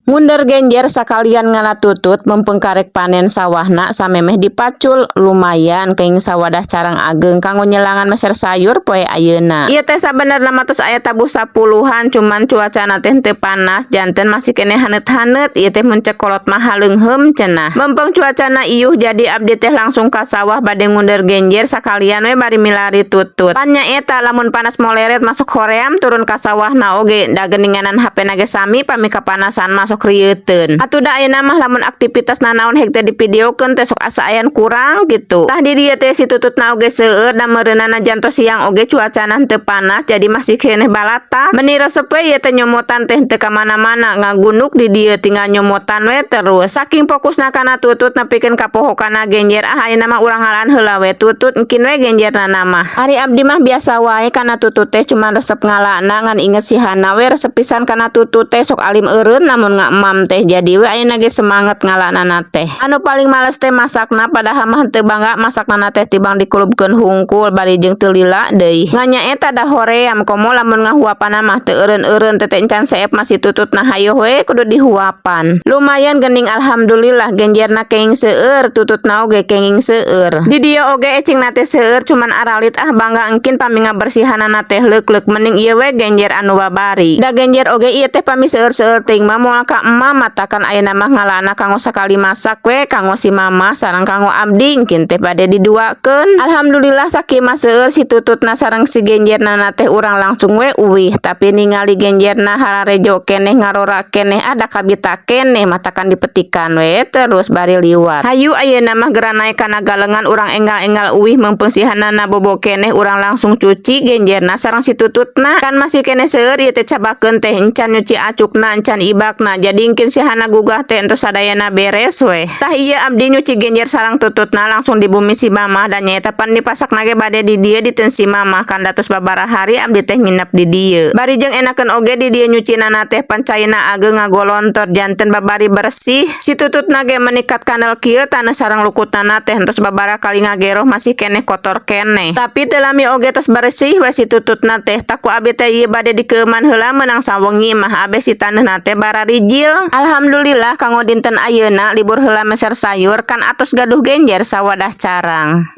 Ngunder genjer sakalian ngala tutut, mumpung karek panen sawahna samemeh dipacul. Lumayan kenging sawadah carang ageng kanggo nyelangan meser sayur poe ayeuna. Ieu teh sabenerna mah tos aya tabuh sapuluhan, cuman cuacana teh teu panas, janten masih keneh haneut-haneut. Ieu teh mun cek kolot mah haleungheum cenah. Mumpung cuacana iuh, jadi abdi teh langsung ka sawah bade ngunder genjer sakalian we bari milari tutut. Pan nya eta lamun panas moleret masuk hoream turun ka sawahna oge, da geuninganan HP na ge sami pami kapanasan masuk rieuteun. Atuh da ayeuna mah lamun aktivitas nanaon hek teh divideokeun teh sok asa ayan kurang gitu. Tah, di dieu teh si tututna oge seueur, da meureunana jantos siang oge cuacana teu panas, jadi masih keneh balatak. Meni resep we ieu teh nyomotan teh teu ka mana-mana, ngagunduk di dieu tinggal nyomotan we terus. Saking fokusna kana tutut nepikeun ka poho kana genjer. Ah, ayeuna mah urang ngalaan heula we tutut, engkin we genjerna mah. Ari abdi mah biasa wae kana tutut teh, cuman resep ngalana, ngan inget si Hana we resep pisan kana tutut teh, sok alim eureun lamun ngaemam teh, jadi we ayeuna ge semangat ngalanana teh. Anu paling males teh masakna, padahal mah teu bangga masakna teh tibang dikulubkeun hungkul bari jeung teu lila deui. Ngan nya eta da hoream, komo lamun ngahuapanna mah teu eureun-eureun, tete encan seep masih tututna hayoh we kudu dihuapan. Lumayan geuning, alhamdulillah genjerna kenging seueur, tututna oge kenging seueur. Di dieu oge ecingna teh seueur, cuman aralit. Ah, bangga engkin pami ngabersihanana teh leuk-leuk, mending ieu we genjer anu babari. Da genjer oge ieu teh pami seueur-seueur teuing mah moal ka emam, matakan ayeuna mah ngalana kanggo sakali masak we, kanggo si mama sareng kanggo abdi, engkin teh bade diduakeun. Alhamdulillah sakieu mah seueur si tututna sareng si genjerna teh, urang langsung we uwih, tapi ningali genjerna hararejo keneh, ngarora keneh, ada kabita keneh, matakan dipetikan we terus bari liwat. Hayu, ayeuna mah geura naek kana galengan, urang enggal-enggal uwih mumpung si Hanana bobo keneh, urang langsung cuci genjerna sareng si tututna. Kan masih keneh seueur ieu teh, cabakeun teh encan nyuci acukna, encan ibakna, jadi engkin si Hana gugah teh entos sadayana beres weh. Tah, ieu abdi nyuci genjer sareng tututna langsung di bumi si mama, dan nyaeta pan dipasakna ge bade di dieu diteun si mama, kan da tos babaraha hari abdi teh nginep di dieu. Bari jeung enakeun oge di dieu nyucinana teh, pan caina ageng ngagolontor, janten babari bersih. Si tututna ge menikat kanel kieu, taneuh sareng lukutna teh entos babaraha kali ngageroh masih keneh kotor keneh, tapi teu lami oge tos bersih we si tututna teh. Tah, ku abdi teh ieu bade dikeuman heula, meunang sawengi mah abe si taneuhna teh bararijil. Alhamdulillah kanggo dinten ayeuna libur heula meser sayur, kan atos gaduh genjer sawadah carang.